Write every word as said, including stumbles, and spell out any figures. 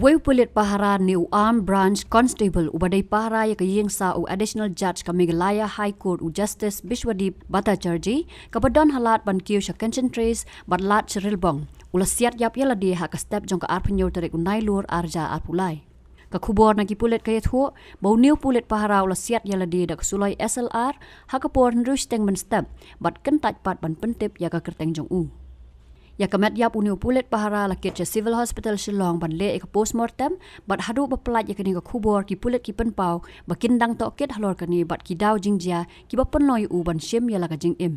Uwei u pulit pahara ne u Armed Branch Constable uba dei pahara ïa ka ïing sah u Additional Judge ka Meghalaya High Court u Justice Bishwadeep Bhattacharjee, kaba don halad ban kiew sha Kanchan Trace bad lad sha Rilbong, u la siat ïap ïa lade ha ka step jong ka arphew hynñiew tarik u Nailur arhajar arphew lai. Ka khubor na ki pulit ka ïathuh ba une u pulit pahara u la siat ïa lade da ka suloi S L R ha ka por hynriew shiteng mynstep bad kyntait pat ban pyntip ïa ka kyrteng jong u. Ïa ka met ïap une u pulit pahara la kit sha Civil Hospital Shillong ban leh ïa ka postmortem, bad haduh ba pynlait ïa kane ka khubor ki pulit ki pynpaw ba kin dang tohkit halor kane bad ki daw jingjia kiba pynlong ïa u ban shim ïa la ka jingim.